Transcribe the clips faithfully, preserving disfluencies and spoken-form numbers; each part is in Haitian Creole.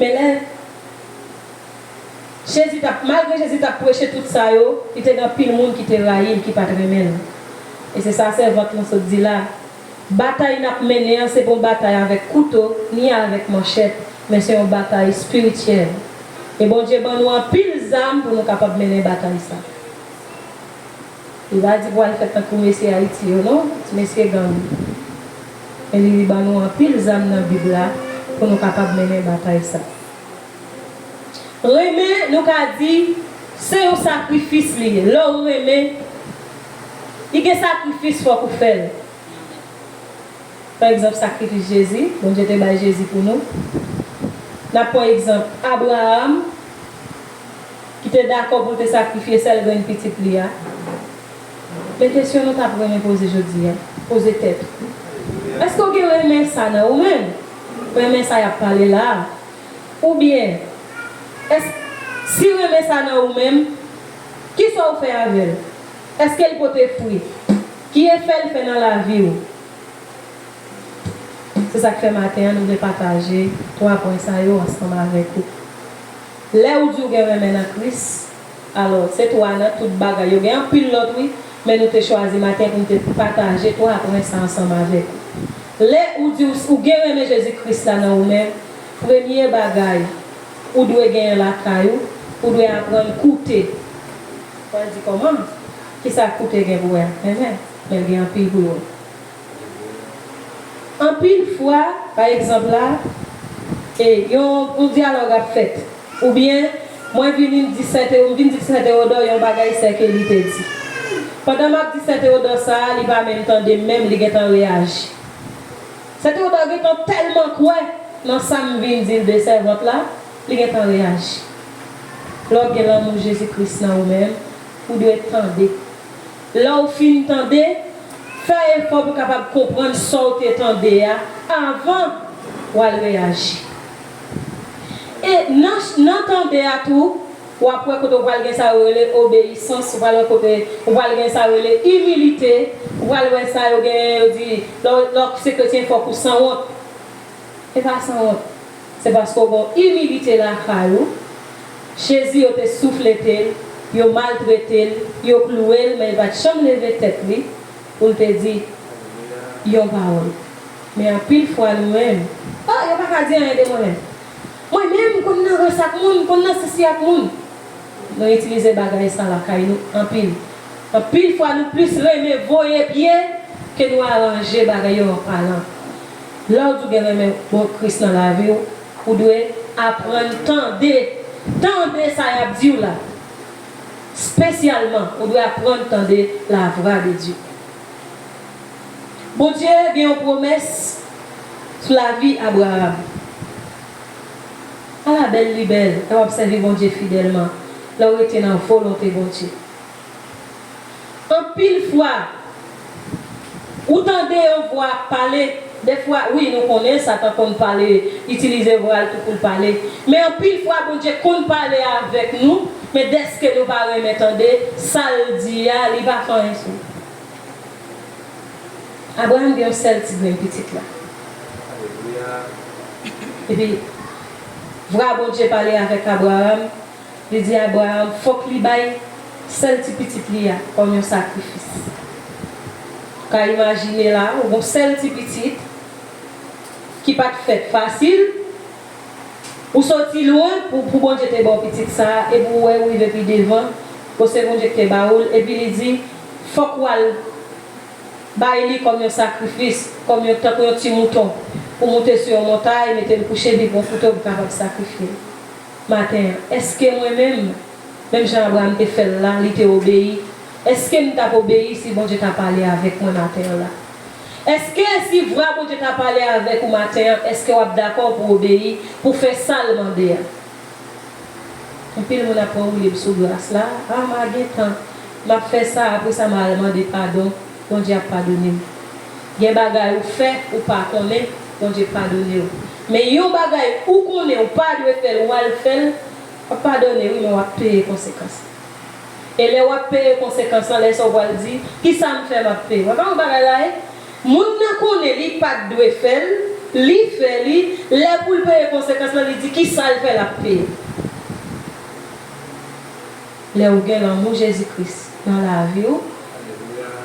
Men lè Jezi t ap, malgre Jezi t ap preche tout sa yo, li te gen anpil moun ki te rayi l, ki pa t renmen l. E se sa sèvant lan sot di la. Batay n ap mennen an, se pa yon batay avèk kouto, ni avèk manchèt, men se yon batay espirityèl. E Bondye ban nou anpil zam pou nou kapab mennen batay sa. Li pa di pou al fèt tankou mesye Ayiti yo, non, ti mesye gang. Men li, li ban nou anpil zam nan Bib la pou nou kapab mennen batay sa. Renmen, nou ka di, se yon sakrifis li ye. Lè w renmen, li gen sakrifis fòk ou fè l. Pa egzanp, sakrifis Jezi, Bondye te bay Jezi pou nou. N ap pran egzanp Abraram, ki te dakò pou l te sakrifye sèl grenn pitit li a. Men kesyon nou t ap renmen poze jodi a, poze tèt ou. Èske w gen renmen sa nan ou menm? Renmen sa y ap pale la a? Oubyen, èske, si renmen sa nan ou menm, kisa w fè avè l? Èske l pote fwi? Ki efè l fè nan lavi w? Se sa k fè maten an nou vle pataje twa pwen sa yo ansanm avèk ou. Lè ou di w gen renmen nan Kris, alò, se twa nan tout bagay yo. Gen anpil lòt, wi, men nou te chwazi maten pou n te pataje twa pwen sa ansanm avèk ou. Lè ou di w, ou gen renmen Jezi Kris la nan ou menm, premye bagay ou dwe genyen lakay ou, ou dwe aprann koute. Ou pral di kòman? Kisa koute gen pou wè ak renmen? Men l gen anpil pou l wè. Anpil fwa, pa egzanp la, e yon, yon dyalòg ap fèt. Oubyen, mwen vini m di Sè Tewo, m vin di Sè Tewodò yon bagay sè ke li te di. Pandan m ap di Sè Tewodò sa a, li pa menm tande m menm, li gentan reyaji. Sè Tewodò gentan tèlman kwè nan sa m vin di l de sèvant la, li gentan reyaji. Lè w gen lanmou Jezi Kris nan ou menm, ou dwe tande. Lè w fin tande, fè efò pou w kapab konprann sa w te tande a avan w al reyaji. E nan, nan tande a tou, w ap wè kote w pral gen sa yo rele obeyisans, ou pral wè kote, ou pral gen sa yo rele imilite, ou pral wè sa yo gen, yo di, lè w, lè w se kretyen, fòk ou sanwont. E pa sanwont. Se paske w gen yon imilite lakay ou. Jezi, yo te souflete l, yo maltrete l, yo klouwe l, men li pa t janm leve tèt li pou l te di yon pawòl. Men anpil fwa nou menm, oh, yo pa ka di anyen de mwen menm. Mwen menm, m konn nan rans ak moun, m konn nan sisi ak moun. Nou itilize bagay sa lakay nou anpil. Anpil fwa, nou plis renmen voye pye ke nou aranje bagay yo an palan. Lè w di w gen renmen bon Kris nan lavi w, ou dwe aprann tande, tande sa y ap di w la. Espesyalman, ou dwe aprann tande lavwa de Dye. Bondye gen yon pwomès sou lavi Abraram. Ala bèl li bèl, lè w ap sèvi Bondye fidèlman, lè w rete nan volonte Bondye. Anpil fwa, ou tande yon vwa ap pale, dèfwa, wi, nou konnen Satan konn pale, itilize vwa l tou pou l pale. Men anpil fwa, Bondye konn pale avèk nou, men dèske nou pa renmen tande, sa l di a, li pa fè anyen sou nou. Abraram gen yon sèl ti grenn pitit la. Epi, vwa Bondye pale avèk Abraram, li di Abraram, fòk li bay sèl ti pitit li a kòm yon sakrifis. Ou ka imajine la, ou gon sèl ti pitit ki pa t fèt fasil, ou soti lwen pou, pou Bondye te ba w pitit sa a, epi ou wè ou rive pi devan, bon, se Bondye ki te ba ou l, epi li di, fòk w al bay li kòm yon sakrifis, kòm yon, tankou yon ti mouton, pou moute sou yon montay, mete l kouche, epi pran kouto pou kapab sakrifye l. Maten an, èske mwen menm, menm jan Abraram te fè l la, li te obeyi? Èske m t ap obeyi si Bondye ta pale avèk mwen maten an la? Èske si vwa Bondye ta pale avèk ou maten an, èske w ap dakò pou obeyi, pou fè sa l mande a? Anpil moun ap pran woulib sou gras la. A, m a gen tan. M ap fè sa, apre sa, m a al mande padon. Bondye ap padone m. Gen bagay ou fè, ou pa konnen, Bondye padone w. Men yon bagay ou konnen ou pa dwe fè l, ou al fè l, w ap padone, wi, men w ap peye konsekans. E lè w ap peye konsekans lan, lè sa w pral di, kisa m fè m ap peye? Wè pa yon bagay la ye? Moun nan konnen li pa t dwe fè l, Li fè li, lè pou l peye konsekans lan, li di ki sa l fè l ap peye. Lè w gen lanmou Jezi Kris nan lavi w,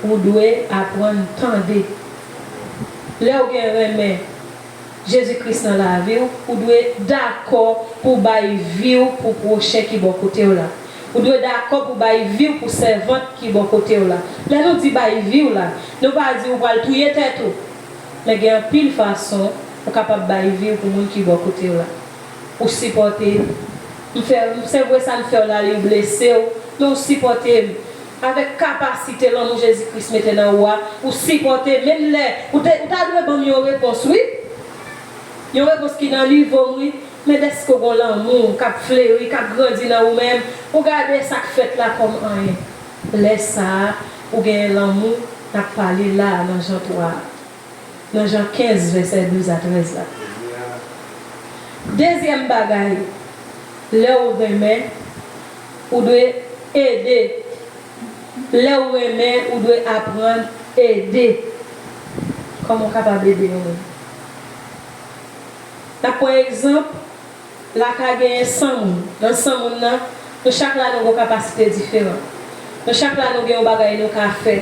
ou dwe aprann tande. Lè w gen renmen Jezi Kris nan lavi w, ou dwe dakò pou w bay vi w pou pwochen ki bò kote w la. Ou dwe dakò pou w bay vi w pou sèvant ki bò kote w la. Lè nou di bay vi w la, nou pa di ou pral touye tèt ou. Men gen anpil fason ou kapab bay vi w pou moun ki bò kote w la. Ou sipòte m. M fè, se vre sa m fè w la, li blese w, men ou sipòte m. Avèk kapasite lanmou Jezi Kris mete nan ou a, ou sipòte m. Menm lè ou te, ou ta dwe ban m yon repons, wi. Yon repons ki nan nivo m, wi. Men dèske w gen lanmou k ap fleri, k ap grandi nan ou menm, ou gade sa k fèt la kòm anyen. Lè sa a, ou genyen lanmou n ap pale la a nan Jan twa a. Nan Jan kenz, vèsè douz a trèz la. Dezyèm bagay, lè w renmen, ou dwe ede. Lè w renmen, ou dwe aprann ede. Kòman w kapab ede yon moun? N ap pran egzanp, la ka genyen san moun. Nan san moun nan, nou chak la nou gen yon kapasite diferan. Nou chak la nou gen yon bagay nou ka fè.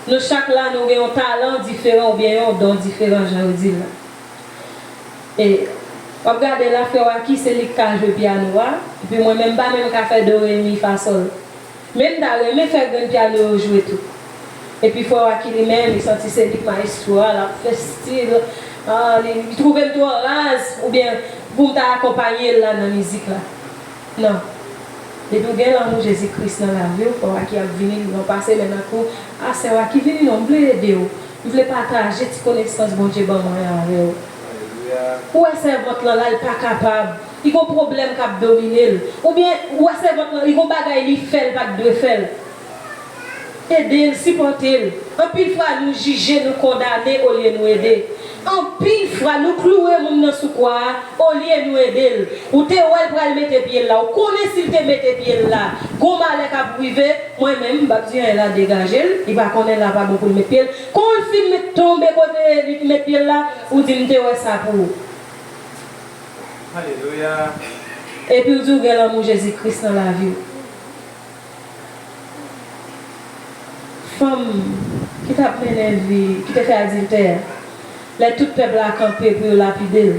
Nou chak la nou gen yon talan diferan oubyen yon don diferan, jan yo di l la. E w ap gade la, frè Waky se li k ka jwe pyano a, epi mwen menm m pa menm ka fè do, re, mi, fa, sòl. Men m ta renmen fè grenn pyano yo jwe tou. Epi frè Waky li menm, li santi se li k mayestwo a, l ap fè stil, ah, li, li twouve m twò raz, oubyen pou m ta akonpaye l la nan mizik la. Non. Depi w gen lanmou Jezi Kris nan lavi w, frè Waky ap vini, li pase men nan kou, ah, sè Waky vini non, m vle ede w. M vle pataje ti konesans Bondye ban mwen an avè w. Ou wè sèvant lan la, l pa kapab. Li gon pwoblèm k ap domine l. Oubyen, ou wè sèvant lan, li gon bagay li fè, l pa t dwe fè l. Ede l, sipòte l. Anpil fwa, nou jije, nou kondane olye nou ede. Anpil fwa, nou klouwe moun nan sou kwa a, olye nou ede l. Ou te wè l pral mete pye l la, ou konnen si l te mete pye l la, gon malè k ap rive, mwen menm, m p ap di anyen la, degaje l, li pa konnen la pa bon pou l met pye l. Kon l fin met tonbe kote li met pye l la, ou di m te wè sa pou ou. Alelouya. Epi w di w gen lanmou Jezi Kris nan lavi w. Fanm ki t ap mennen vi, ki te fè adiltè a, lè tout pèp la kanpe pou yo lapide l.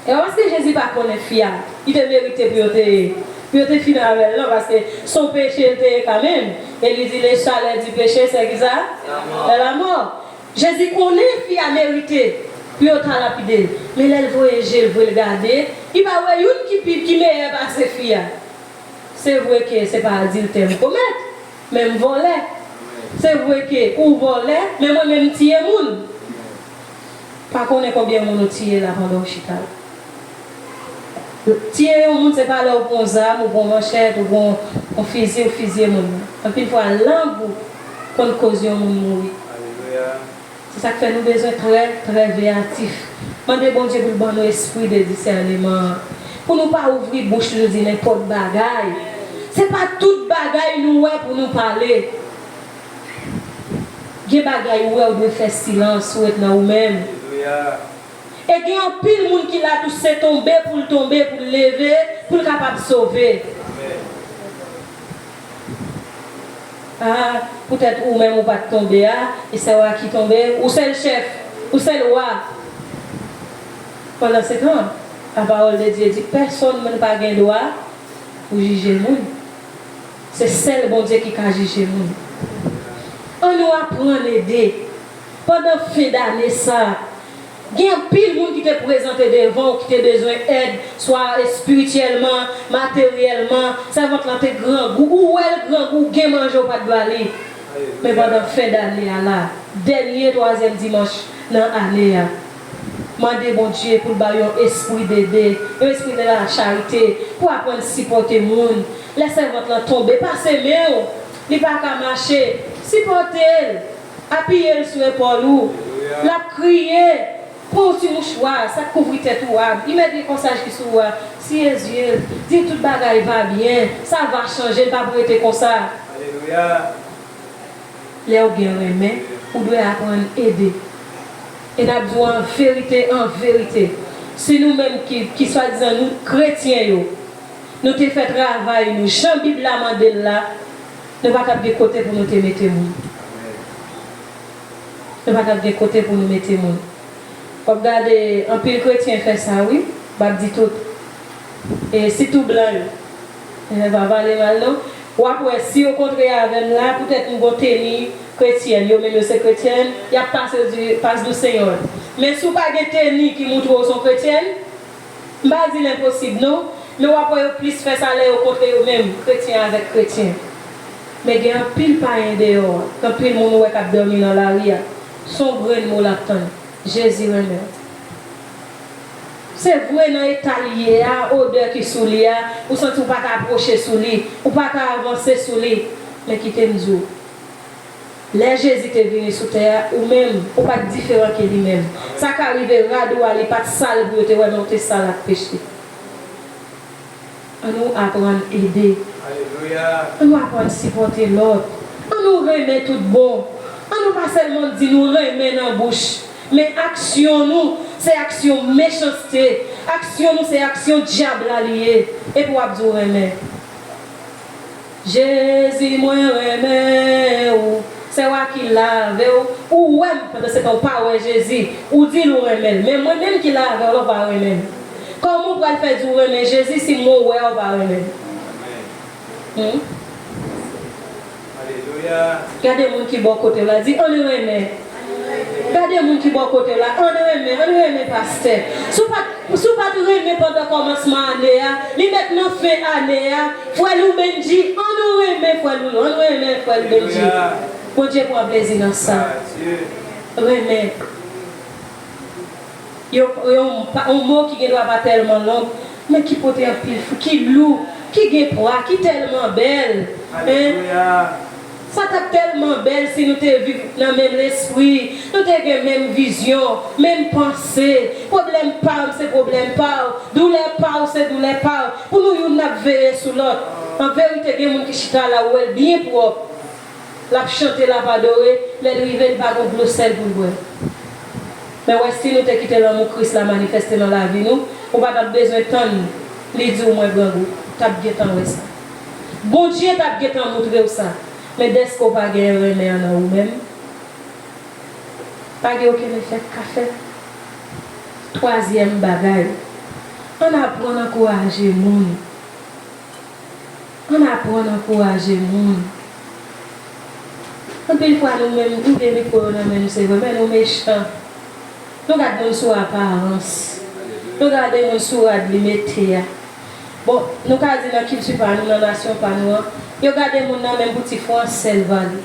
E pa paske Jezi pa konnen fi a, li te merite pou yo te, pou yo te fini avè l, non, paske se yon peche l te ye kanmenm. E li di, le salaire du péché, c'est ki sa? Lanmò. Jezi konnen fi a merite pou yo ta lapide l. Men lè l voye je l, voye l gade, li pa wè youn ki pi, ki meyè pase fi a. Se vre ke se pa adiltè m komèt, men m vòlè. Se vre ke ou vòlè, men mwen menm m tiye moun. Pa konnen konbyen moun ou tiye la pandan w chita la. Tiye yon moun, se pa lè w pran zam, ou pran manchèt, ou pran yon fizi, ou fizye moun nan. Anpil fwa, lang ou konn koz yon moun mouri. Alelouya. Se sa k fè nou bezwen trè, trè veyatif. Mande Bondye pou l ban nou espri de disèneman an. Pou nou pa ouvri bouch nou di nenpòt bagay. Se pa tout bagay nou wè pou nou pale. Gen bagay ou wè, ou dwe fè silans, ou ret nan ou menm. Alelouya. E gen anpil moun ki la tou se tonbe pou l tonbe, pou l leve, pou l kapab sove. Amèn. Ah, poutèt ou menm ou pa t tonbe a, e sè w a ki tonbe, ou sèl chèf, ou sèl wa. Pandansetan, la parole de Dieu di, pèsonn moun pa gen dwa pou jije moun. Se sèl Bondye ki ka jije moun. Ann nou aprann ede. Pandan fen dane sa, gen anpil moun ki te prezante devan w ki te bezwen èd, swa espirityèlman, materyèlman. Sèvant lan te grangou. Ou wè l grangou, ou gen manje ou pa t ba li. Men pandan fen dane a la, dènye twazyèm dimanch nan ane a, mande Bondye pou l ba w yon espri dede, yon espri de la charite, pou aprann sipòte moun. Lè sèvant lan tonbe, pase men w, li pa ka mache, sipòte l, apiye l sou epòl ou. L ap kriye, pran yon ti mouchwa, sa k kouvri tèt ou a, li mèt gen kòsaj ki sou ou a, siye zye l, di l tout bagay va byen, sa va chanje, l p ap rete konsa. Alelouya. Lè w gen renmen, ou dwe aprann ede. E n ap di w an verite, an verite, si nou menm ki, ki swadizan nou kretyen yo, nou te fè travay nou jan Bib la mande l la, nou pa t ap gen kote pou nou te mete moun. Nou pa t ap gen kote pou nou mete moun. W ap gade, anpil kretyen fè sa, wi. M ap di tout. E sitou blan yo. E pa pale mal, non. W ap wè, si yo kontre avè m la, poutèt m gon teni kretyèn, yo menm yo se kretyèn, y ap pase yo di, "Pass nou Senyè." Men si w pa gen teni ki moutre w se yon kretyèn, m pa di l enposib, non. Men w ap wè yo plis fè sa lè yo kontre yo menm, kretyen avèk kretyen. Men gen anpil payen deyò a, anpil moun ou wè k ap dòmi nan lari a. Se yon grenn mo l ap tann. Jezi renmen w. Se vre nan eta l ye a, odè ki sou li a, ou santi w pa ka apwoche sou li, ou pa ka avanse sou li. Men kite m di w, lè Jezi te vini sou tè a, ou menm, ou pa t diferan ke li menm. Sa ka rive rad ou a, li pa t sal pou yo te wè, men w te sal ak peche. Ann nou aprann ede. Alelouya. Ann nou aprann sipòte lòt. Ann nou renmen tout bon. Ann nou pa sèlman di nou renmen nan bouch, men aksyon nou se aksyon mechanste. Aksyon nou se aksyon dyab la li ye. Epi w ap di w renmen. Jezi, mwen renmen ou. Se w a ki lave w. Ou wè m, pandan se tan ou pa wè Jezi. Ou di l ou renmen l. Men mwen menm ki lave w la, ou pa renmen m. Kòman w pral fè di w renmen Jezi si mwen w wè a ou pa renmen l? Hmm? Alelouya. Gade moun ki bò kote w la, di, "Ann renmen." Gade moun ki bò kote w la, "Ann renmen, ann renmen pastè." Si w pa t, si w pa t renmen pandan kòmansman ane a, li mèt nan fen ane a, frè Lou Bendji, ann renmen frè Loulou, ann renmen frè Lou Bendji. Alelouya. Bondye pran plezi nan sa. Adye. Renmen. Yon, yon, pa- yon mo ki gen dwa pa tèlman long, men ki pote anpil fwi, ki lou, ki gen pwa, ki tèlman bèl. Alelouya. Sa t ap tèlman bèl si nou te viv nan menm lespri, nou te gen menm vizyon, menm panse. Pwoblèm pa m se pwoblèm pa w, doulè pa w se doulè pa w. Pou nou youn n ap veye sou lòt. An verite, gen moun ki chita la, ou wè l byen pwòp. L ap chante, l ap adore, lè l rive, li pa gon dlo sèl pou l bwè. Men wè, si nou te kite lanmou Kris la manifeste nan lavi nou, ou pa t ap bezwen tann li di w mwen grangou. T ap gentan wè sa. Bondye t ap gentan moutre w sa. Men dèske w pa gen renmen an nan ou menm, pa gen okenn efè k ka fèt. Twazyèm bagay, ann aprann ankouraje moun. Ann aprann ankouraje moun. Anpil fwa nou menm, nou gen mikwo yo nan men nou, se vre, men nou mechan. Nou gad moun sou aparans. Nou gade moun sou rad li mete a. Bon, nou ka di nan kilti pa nou, nan nasyon pa nou an, yo gade moun nan menm pou ti fwa sèl vale.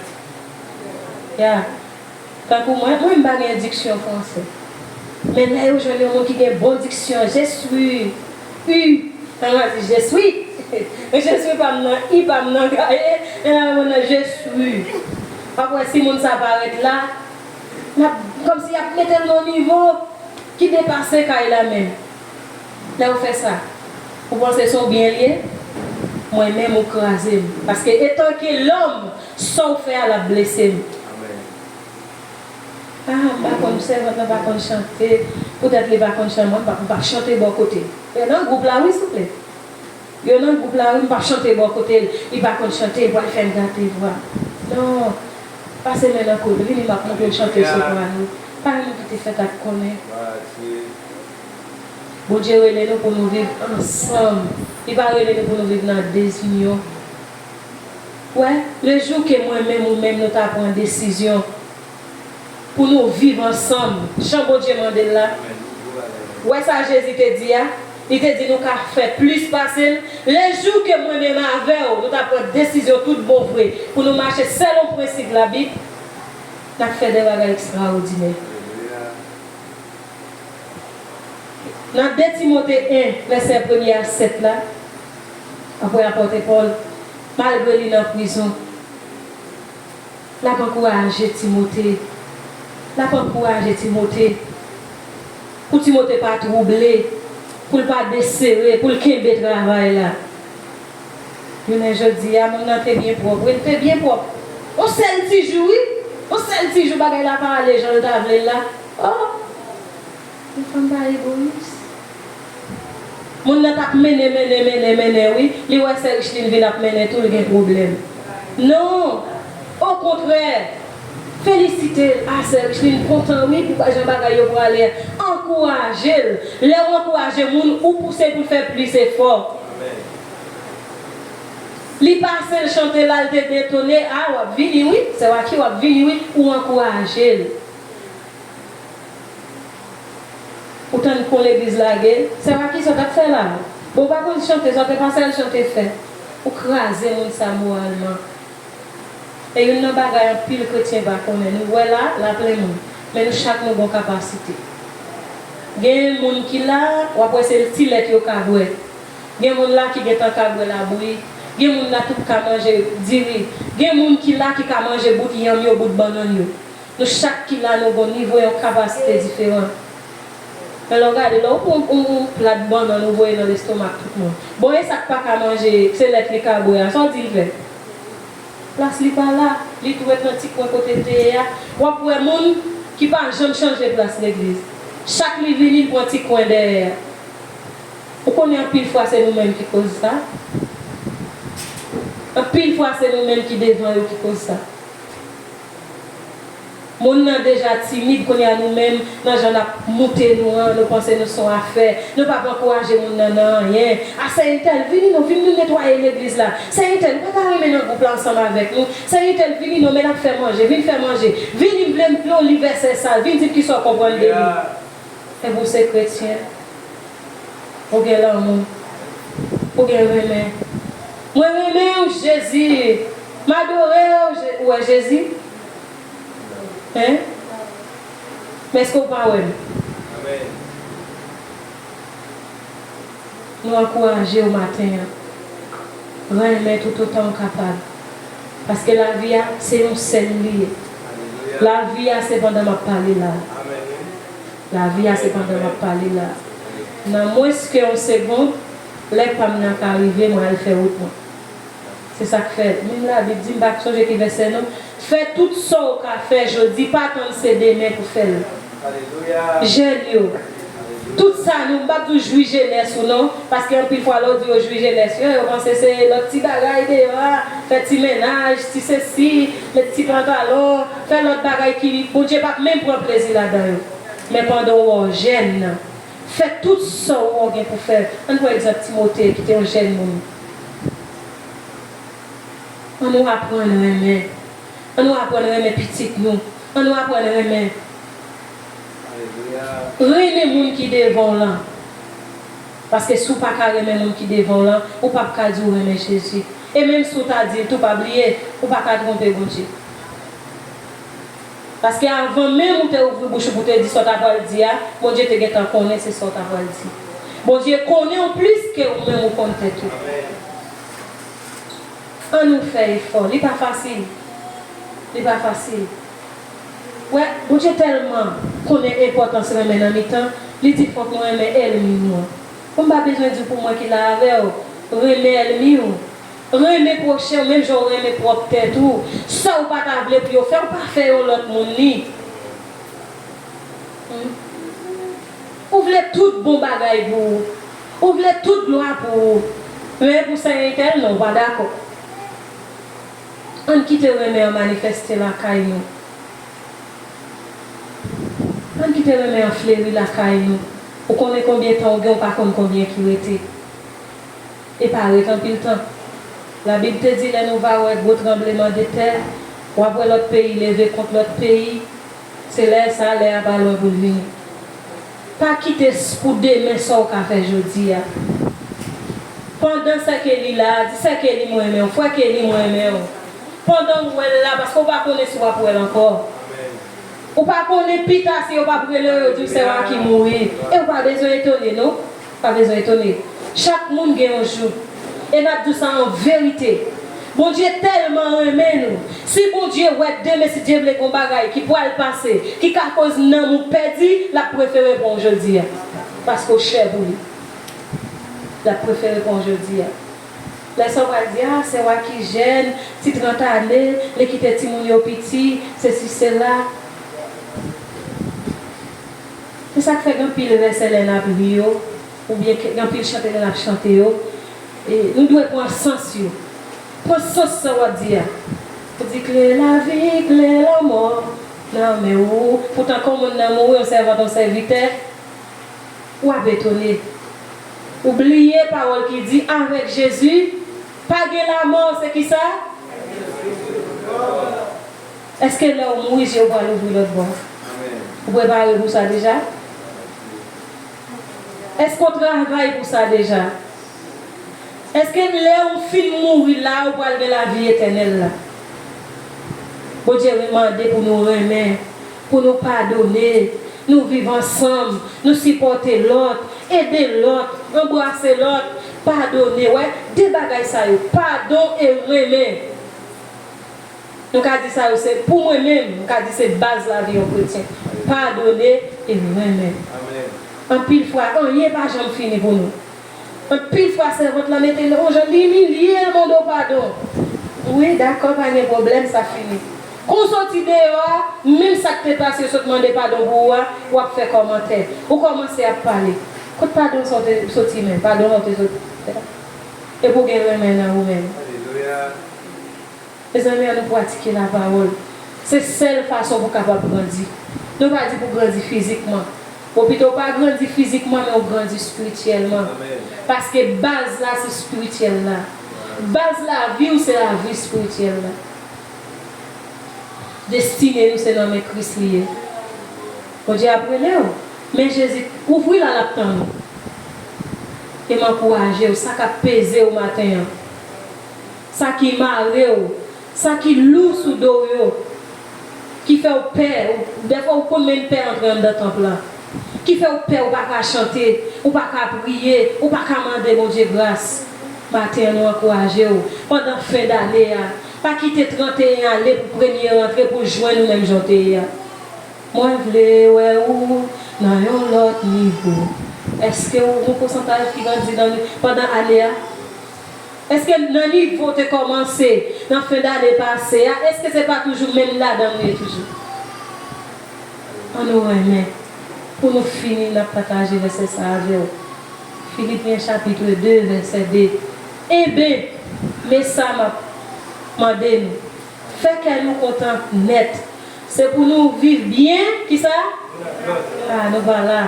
Ya. Tankou mwen, mwen m pa gen diksyon fransè. Men lè yo jwenn yon moun ki gen bon diksyon, je suis, u, nan yo di je suis. Je suis pa m nan, i pa m nan gaye, men nan yo nan je suis. W ap wè si moun sa parèt la, l ap, kòmsi y ap mete l nan nivo ki depase kay la menm. Lè w fè sa, ou panse se yon byen l ye? Mwen menm ou kraze m. Paske etanke lòm, sa w fè a l ap blese m. Amèn. Ah, m pa konn, sèvant lan pa konn chante. Poutèt li pa konn chante, mwen m p ap, m p ap chante bò kote l. Yo nan gwoup la wi, souple. Yo nan gwoup la wi, m p ap chante bò kote l. Li pa konn chante, li pral fè m gate vwa. Non. Pase men nan kou l, vini m ap montre w chante soprano. Pa gen moun ki te fèt ak konnen. Bondye rele nou pou nou viv ansanm. Li pa rele nou pou nou viv nan dezinyon. Wè, le jou ke mwen menm ou menm nou ta pran desizyon pou nou viv ansanm, jan Bondye mande l la. Wè sa Jezi te di a? Li te di nou ka fè plis pase l. Le jou ke mwen menm avè w, nou ta pran desizyon tout bon vre pou nou mache selon prensip Labib, n ap fè de bagay ekstraòdinè. Nan de Timote en, vèsè premye a sèt la, apre apòt Pòl, malgre li nan prizon, l ap ankouraje Timote. L ap ankouraje Timote. Pou Timote pa twouble, pou l pa desere, pou l kenbe travay la. Jounen jodi a, moun nan te byen pwòp. Wi, l te byen pwòp. Yon sèl ti jou, wi. Yon sèl ti jou bagay la pa ale jan l ta vle l la. Oh! Yon fanm pa egoyis. Moun nan t ap mennen, mennen, mennen, mennen, wi. Li wè sè Richline vin ap mennen tou, li gen pwoblèm. Non! Okontrè, felisite l. A, sè Richline, m kontan, wi, pou jan bagay yo prale a. Ankouraje l. Lè w ankouraje moun, ou pouse l pou l fè plis efò. Li pase l chante la, l te detone. A, w ap vini, wi. Sè Waki, w ap vini, wi. Ou ankouraje l. Ou tann kon legliz lage, sè Waki, sa w t ap fè la? Bon, ou pa konn chante, sa w te pase al chante fè. Ou kraze moun sa moralman. E youn nan bagay anpil kretyen pa konnen, nou wè la, la plen moun. Men nou chak nou gon kapasite. Gen moun ki la, w ap wè se ti lèt yo ka bwè. Gen moun la ki gentan ka bwè labouyi. Gen moun la tout ka manje diri. Gen moun ki la ki ka manje bout yanm yo, bout bannann yo. Nou chak ki la, nou gon nivo, yon kapasite diferan. Men lè w gade, lè w pran yon, yon plat bannann, ou voye nan lestomak tout moun. Bon, e sa k pa ka manje, se lèt li ka bwè a, sa w di l fè? Plas li pa la, li tou ret nan ti kwen kote l te ye a. W ap wè moun ki pa janm chanje plas legliz. Chak li vini, l pran ti kwen dèyè a. Ou konnen anpil fwa se nou menm ki koz sa. Anpil fwa se nou menm ki devan yo ki koz sa. Moun nan deja timid, kounye a nou menm, nan jan n ap moute nou an, nou panse nou se yon afè. Nou p ap ankouraje moun nan nan anyen. A, sè entèl, vini non, vin nou netwaye legliz la. Sè entèl, ou pa ta renmen nan gwoup la ansanm avèk nou? Sè entèl, vini non, men n ap fè manje, vin fè manje. Vini, m vle, m vle w li vèsè sa, vin di m kisa w konprann de li. Epi w se kretyen. Ou gen lanmou. Ou gen renmen. Mwen renmen w, Jezi. M adore w, Je-, ou wè Jezi? Hein? Men èske w pa wè m? Nou ankouraje w maten an. Renmen toutotan w kapab. Paske lavi a, se yon sèl li ye. Lavi a, se pandan m ap pale la. Lavi a, se pandan m ap pale la. Nan mwens ke yon segond, lè pa m nan ka rive, mwen al fè wout mwen. Se sa k fè, menm Labib di, m pa sonje ki vèsè non. Fè tout sa w ka fè jodi, pa tann se demen pou fè l. Jèn yo, tout sa nou, m p ap di w jwi jenès ou non, paske anpil fwa lè w di yo jwi jenès yo, yo panse se lòt ti bagay deyò a, fè ti mennaj, ti sesi, met ti pantalon, fè lòt bagay ki Bondye p ap menm pran plezi ladan yo. Men pandan w wè w jèn nan, fè tout sa w wè w gen pou fè. Ann pran egzanp Timote ki te yon jèn moun. Ann nou aprann renmen. Ann nou aprann renmen pitit nou. Ann nou aprann renmen. Renmen moun ki devan w lan. Paske si w pa ka renmen moun ki devan w lan, ou p ap ka di w renmen Jezi. E menm si w ta di l tou, pa bliye, ou pa ka twonpe Bondye. Paske avan menm ou te ouvri bouch ou pou te di sa w ta pral di a, Bondye te gentan konnen se sa w ta pral di. Bondye konnen w plis ke ou menm ou konn tèt ou. Ann nou fè efò. Li pa fasil. Li pa fasil. Wè, Bondye tèlman konnen enpòtans renmen nan mitan, li di fòk nou renmen ènmi nou an. Bon, m pa bezwen di w pou mwen ki la avè w, renmen ènmi w. Renmen pwochen w menm jan w renmen pwòp tèt ou. Sa w pa ta vle pou yo fè, w pa fè yon lòt moun li. Hmm? Ou vle tout bon bagay pou ou. Ou vle tout glwa pou ou. Men pou sè entèl, non, w pa dakò. Ann kite renmen an manifeste lakay nou. Ann kite renmen an fleri lakay nou. Ou konnen konbyen tan w gen, ou pa konn konbyen ki rete. E pa ret anpil tan. Labib te di, lè nou va wè gwo tranbleman de tè, w ap wè lòt peyi leve kont lòt peyi, se lè sa a, lè a pa lwen pou l vini. Pa kite s-, pou demen sa w ka fè jodi a. Pandan sè Kelly la, di sè Kelly mwen renmen w, frè Kelly mwen renmen w. Pandan w wè l la, paske w pa konnen si w ap wè l ankò. Ou pa konnen pita si yo p ap rele w, yo di w sè Waki mouri. E w pa bezwen etone, non. Pa bezwen etone. Chak moun gen yon jou. E n ap di w sa an verite. Bondye tèlman renmen nou. Si Bondye wè demen, si Dye vle, gen yon bagay ki pral pase, ki ka koz nanm ou pèdi, l ap prefere pran w jodi a. Paske w chè pou li. L ap prefere pran w jodi a. Lè sa w pral di, a, sè Waki jèn, ti trant ane, li kite timoun yo piti, sesi, sela. Se sa k fè gen anpil vèsè lè n ap li yo, oubyen gen anpil chante lè n ap chante yo, e nou dwe pran sans yo. Pran sans sa w ap di a. Ou di, "Kle lavi, kle lanmò nan men w." Poutan, kan yon moun nan mouri, yon sèvant, yon sèvitè, w ap etone. Ou bliye pawòl ki di, "Avèk Jezi, pa gen lanmò." Se ki sa? Èske lè w mouri, je w pral ouvri lòt bò? Ou prepare pou sa deja? Èske w travay pou sa deja? Èske lè w fin mouri la, ou pral gen lavi etènèl la? Bondye mande pou nou renmen, pou nou padone, nou viv ansanm, nou sipòte lòt, ede lòt, anbrase lòt, padone. Wè, de bagay sa yo, padon e renmen. Nou ka di sa yo, se pou mwen menm, m ka di se baz lavi yon kretyen. Padone e renmen. Anpil fwa, anyen pa janm fini pou nou. Anpil fwa, sèvant lan mete l yon jan, li imilye l, mande w padon. Wi, dakò, pa gen pwoblèm, sa fini. Kon w soti deyò a, menm sa k te pase, yo sot mande padon pou ou a, w ap fè kòmantè. Ou kòmanse ap pale. Kot padon sa w te soti, men? Padon sa w te soti? Epi w gen renmen nan ou menm. Mezanmi, ann nou pratike lapawòl. Se sèl fason pou w kapab grandi. Nou pa di pou w grandi fizikman. Bon, pito w pa grandi fizikman, men w grandi espirityèlman. Paske baz la, se espirityèl la. Baz lavi w, se lavi espirityèl la. Destine nou, se nan men Kris li ye. Bondye ap rele w. Men Jezi, ouvri la, l ap tann ou. E m ankouraje w, sa k ap peze w maten an, sa ki mare w, sa ki lou sou do w yo, ki fè w pè, ou, dèfwa ou konn menm pè antre anndan tanp lan, ki fè w pè, ou pa ka chante, ou pa ka priye, ou pa ka mande Bondye gras. Maten an, nou ankouraje w, pandan fen dane a, pa kite trannteyen ale pou premye rantre pou jwenn ou menm jan w te ye a. Mwen vle wè ou nan yon lòt nivo. Èske ou gen yon pousantaj ki grandi nan, pandan ane a? Èske nan nivo w te kòmanse nan fen dane pase a, èske se pa toujou menm ladan l ou ye toujou? Ann nou renmen pou nou fini, n ap pataje vèsè sa avè w. Filipyen chapit de, vèsè de. Enben, men sa m ap mande nou. Fè kè nou kontan nèt. Se pou nou viv byen, kisa? Ah, nou pa la.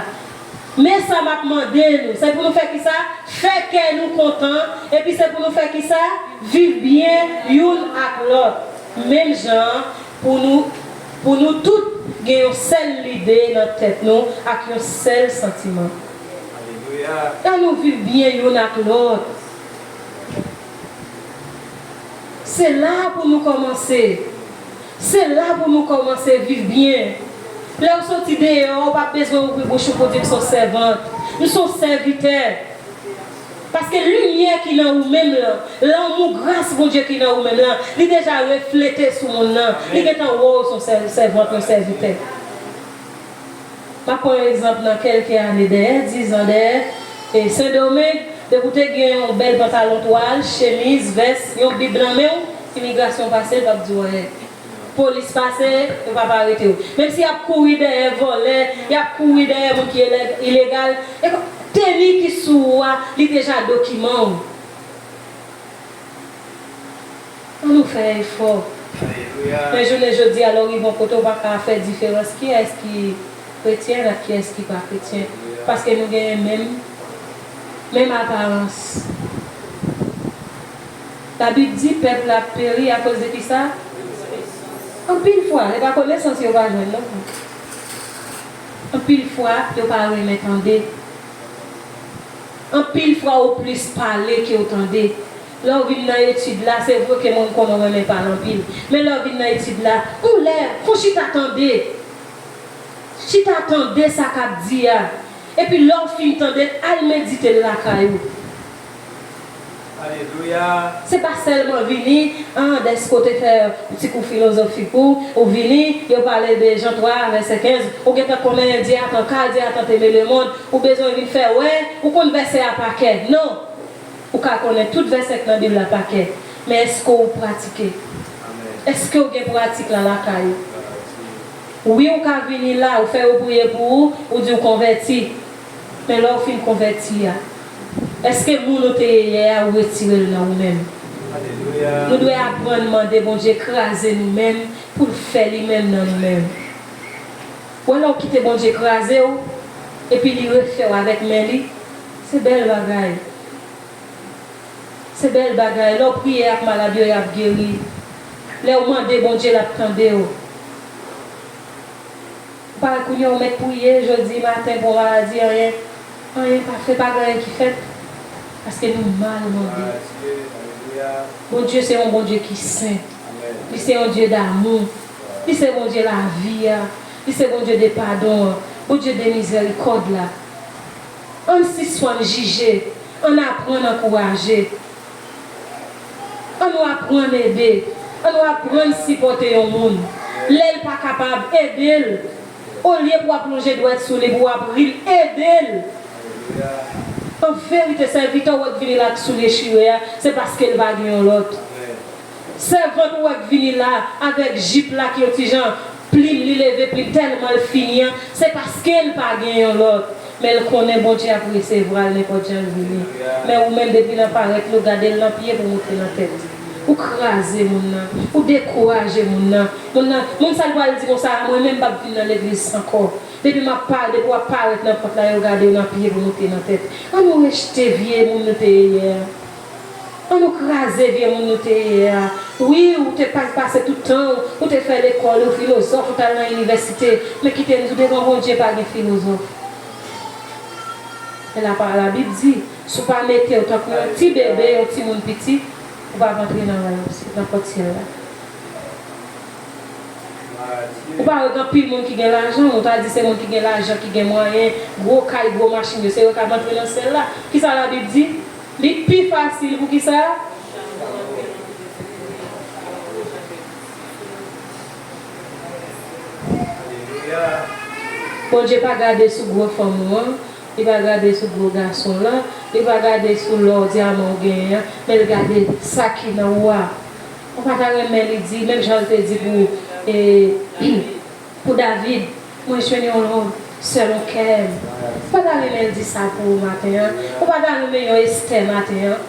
Men sa m ap mande nou, se pou nou fè kisa? Fè kè nou kontan, epi se pou nou fè kisa? Viv byen youn ak lòt. Menm jan an, pou nou, pou nou tout gen yon sèl lide nan tèt nou ak yon sèl santiman. Alelouya. Ann nou viv byen youn ak lòt. Se la pou nou kòmanse. Se la pou nou kòmanse viv byen. Lè w soti deyò, ou p ap bezwen ouvri bouch ou pou di, "M se yon sèvant, m se yon sèvitè." Paske limyè ki nan ou menm lan, lanmou, gras Bondye ki nan ou menm lan, li deja reflete sou moun nan. Li gentan wè w se yon sè-, sèvant, yon sèvitè. M ap pran yon egzanp nan kèlke ane dèyè, diz an dèyè, e Sendomeng, depi w te gen yon bèl pantalon twal, chemiz, vès, yon bib nan men w, imigrasyon pase, l p ap di w anyen. Polis pase, yo p ap arete w. Menm si y ap kouri dèyè vòlè, y ap kouri dèyè moun ki ele-, ilegal, e teni ki sou ou a, li deja dokiman w. Ann nou fè efò. Alelouya. Men jounen jodi a, lè w rive yon kote, w pa ka fè diferans kiyès ki kretyen ak kiyès ki pa kretyen. Alelouya. Paske nou genyen menm, menm aparans. Labib di, pèp la ap peri akoz de kisa? Anpil fwa, se pa konesans yo pa jwenn non. Anpil fwa, yo pa renmen tande. Anpil fwa, ou plis pale ke w tande. Lè w vin nan etid la, se vre ke mwen, m konnen w renmen pale anpil. Men lè w vin nan etid la, yon lè, fon chita tande. Chita tande sa k ap di a. Epi lè w fin tande l, al medite l lakay ou. Alelouya. Se pa sèlman vini, ah, dèske w te fè ti kou filozofik ou, ou vini, yo pale de Jan twa, vèsè kenz, ou gentan konnen Dye atan ka, Dye atan te mele mond, ou bezwen vin fè wè, ou konn vèsè a pa kè. Non! Ou ka konnen tout vèsè k nan Bib la pa kè, men èske w pratike? Amèn. Èske w gen pratik la lakay ou? Wi, ou ka vini la, ou fè yo priye pou ou, ou di ou konvèti. Men lè w fin konvèti a, èske moun ou te ye yè a, ou retire l nan ou menm? Nou dwe aprann mande Bondye kraze nou menm pou l fè li menm nan nou menm. Ou wè lè w kite Bondye kraze w, epi li refè w avèk men li, se bèl bagay. Se bèl bagay. Lè w priye ak malad yo, y ap geri. Lè w mande Bondye, l ap tande w. Ou pa wè kounye a w mèt priye jodi maten pou yon maladi, anyen, anyen pa fè, pa gen anyen ki fèt. Paske nou mal mande. Bondye se yon Bondye ki sen. Li se yon Dye damou. Li se Bondye lavi a. Li se Bondye de padon an. Bondye de mizèrikòd la. Ann sispann jije. Ann aprann ankouraje. Ann nou aprann ede. Ann nou aprann sipòte yon moun. Lè l pa kapab, ede l. Olye pou w ap lonje dwèt sou li, pou w ap ri l, ede l. An verite, sèvitè w wè k vini la ak soulye chire a, se paske l pa gen yon lòt. Sèvant ou wè k vini la avèk jip la ki yon ti jan plim, li leve plim tèlman l fini an, se paske l pa gen yon lòt. Men l konnen Bondye ap resevwa l nenpòt jan l vini. Men ou menm, depi nan parèt li, ou gade l nan pye pou moute nan tèt. Ou kraze moun nan, ou dekouraje moun nan. Moun nan, moun sa l pral di konsa, "Mwen menm m p ap vin nan legliz ankò." Depi m ap pa, depi w ap parèt nan pòt la, yo gade w nan pye pou moute nan tèt. Ann nou rejte vye moun nou te ye yè a. Ann nou kraze vye moun nou te ye yè a. Wi, ou te pa-, pase tout tan w, ou te fè lekòl, ou filozòf, ou t al nan inivèsite. Men kite m di w, devan Bondye pa gen filozòf. E la, Labib di, si w pa mete w tankou yon ti bebe, yon timoun piti, ou p ap antre nan, nan pòt syèl la. Ou pa wè gen anpil moun ki gen lajan, ou ta di se moun ki gen lajan, ki gen mwayen, gwo kay, gwo machin yo, se yo k ap antre nan syèl la. Kisa Labib di? Li pi fasil pou kisa? Bondye pa gade sou gwo fanm ou an, li pa gade sou gwo gason w lan, li pa gade sou lò, dyaman ou genyen an, men l gade sa ki nan ou a. Ou pa ta renmen li di, menm jan l te di pou, e, pou David, "Mwen jwenn yon nonm selon kè m." Ou pa ta renmen l di sa pou ou maten an? Ou pa ta renmen yon Estè maten an?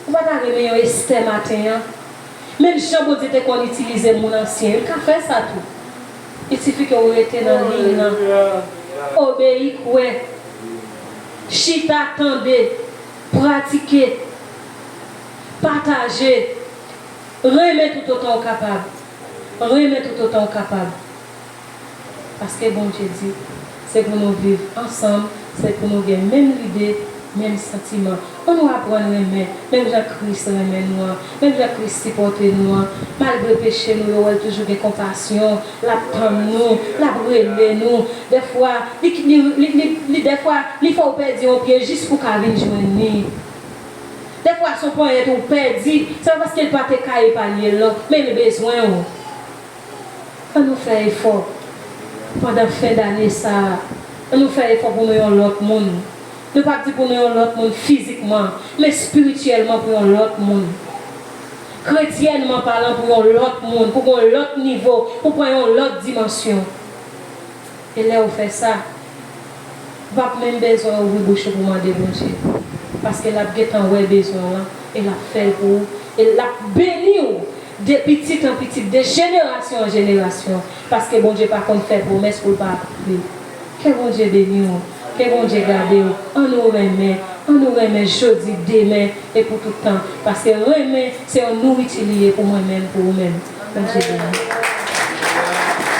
Ou pa ta renmen yon Estè maten an? Menm jan Bondye te konn itilize moun ansyen yo, li ka fè sa tou. Il sifi ke ou rete nan liy lan. Obeyi, kwè. Chita, tande. Pratike. Pataje. Renmen toutotan ou kapab. Renmen toutotan ou kapab. Paske Bondye di, se pou nou viv ansanm, se pou nou gen menm lide, menm santiman. Ann nou aprann renmen, menm jan Kris renmen nou an, menm jan Kris sipòte nou an. Malgre peche nou yo, w wè l toujou gen konpasyon, l ap tann nou, l ap rele nou. Dèfwa, li, li, li, li, li, dèfwa, li fè w pèdi yon pye jis pou w ka vin jwenn li. Dèfwa, se yon ponyèt ou pèdi, se pa paske l pa te ka epanye l, non, men li bezwen w. Ann nou fè efò pandan fen dane sa a. Ann nou fè efò pou nou yon lòt moun. Nou p ap di pou nou yon lòt moun fizikman, men espirityèlman pou yon lòt moun. Kretyènman palan pou yon lòt moun, pou yon lòt nivo, pou pran yon lòt dimansyon. E lè ou fè sa, ou p ap menm bezwen ouvri bouch ou pou mande Bondye. Paske l ap gentan wè bezwen w lan, e l ap fè l pou ou, e l ap beni w de pitit an pitit, de jenerasyon an jenerasyon. Paske Bondye pa konn fè pwomès pou l pa akonpli. Ke Bondye beni w, ke Bondye gade w. Ann nou renmen, ann nou renmen jodi, demen, e pou tout tan. Paske renmen, se yon nouriti li ye pou mwen menm, pou ou menm. Bondye beni w.